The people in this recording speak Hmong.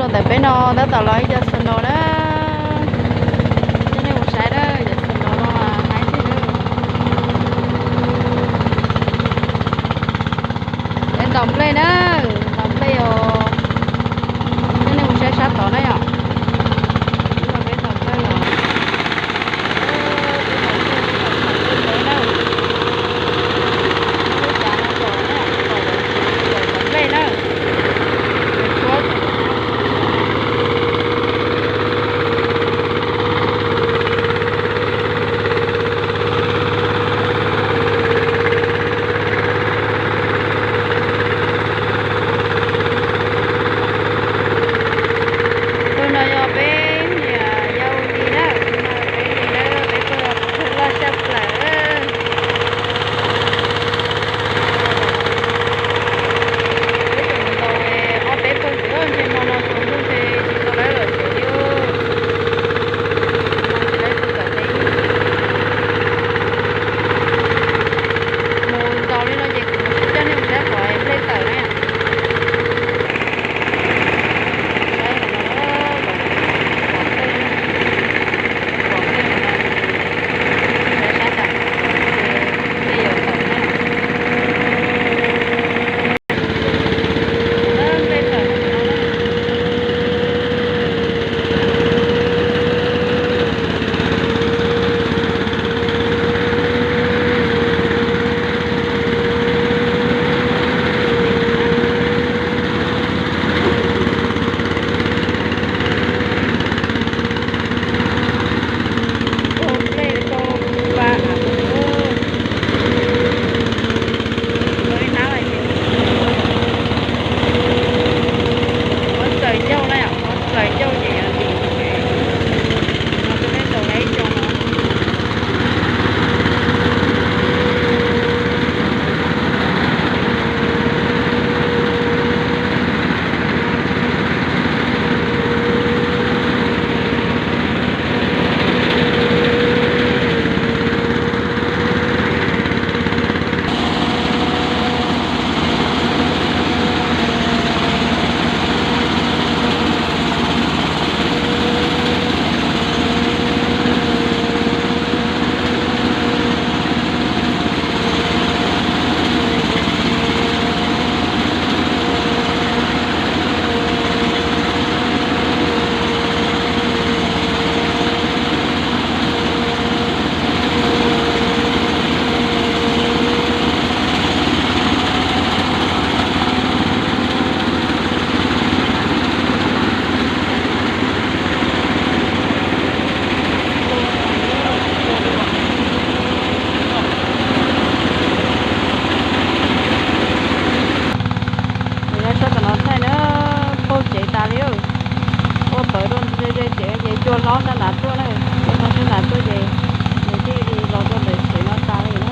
Rau ntawm peb no tab tom los ib co snow na. Coj nej mus saib na, cov snow no mas haib tiag na. Peb ntaus nplej na, ntaus nplej os. Coj nej mus saib sab tod na yom. Peb ntaus nplej os. Peb ntaus nplej na. Lub cav no tom na, tom nplej na. Tus no yog peb niam yau li na, tus no peb li na, peb tuaj yog tus loj tshaj plaws. Peb tus ntaus ob peb pawg ntawd ntshe hmo no tsaus ntuj ntshe tsis tau lawv lawm tsev li. Mus ntaus li no ces kuv coj nej mus saib qhov nplej tawm na. Ua nplej rau va av. Ua li nab ces muab txaws ncauj na yom, muab txaws ncauj ces yog li no, rau peb ntaus lawv ib co no. Sab tom no thaij na, phauj tsev tas li. Ua pawv rau ze ze tsev ces cua hlob sab nrad tuaj na, cua hlob sab nrad tuaj ces nws thiaj li los rau ntawm tsev no tas li na.